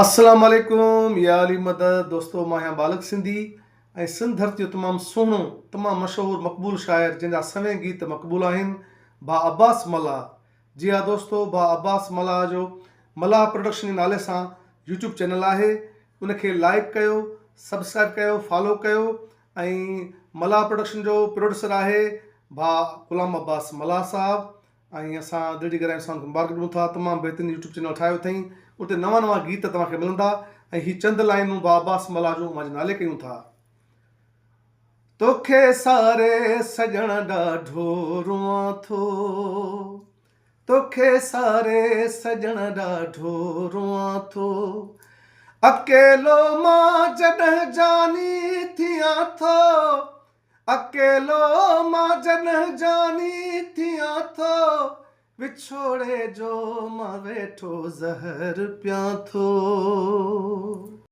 السلام عليڪم يا علي مدد دوستو مان آهيان ٻالڪ سنڌي ۽ سنڌ ڌرتي جو تمام سهڻو تمام مشهور مقبول شاعر جنهن جا سوين گيت مقبول آهن ڀاء عباس ملاح جي ها دوستو ڀاء عباس ملاح جو ملاح پروڊڪشن جي نالي سان يوٽيوب چينل آهي ان کي لائيڪ ڪيو سبسڪرائب ڪيو فالو ڪيو ۽ ملاح پروڊڪشن جو پروڊيوسر آهي ڀاء غلام عباس ملاح صاحب ۽ اسان دل جي گهراين سان مبارڪ ڏيون ٿا تمام بهترين يوٽيوب چينل ٺاهيو اٿئين اتي نوان نوان گيت توهان کي ملندا ۽ هي چند لائنون با عباس ملاح جون اوهان جي نالي ڪيون ٿا. توکي ساري سڄڻ ڏاڍو روئان ٿو توکي ساري سڄڻ ڏاڍو روئان ٿو اڪيلو مان جڏهن جاني ٿيان ٿو اڪيلو مان جڏهن جاني ٿيان ٿو، وڇوڙي جو مان ويٺو زهر پيان ٿو.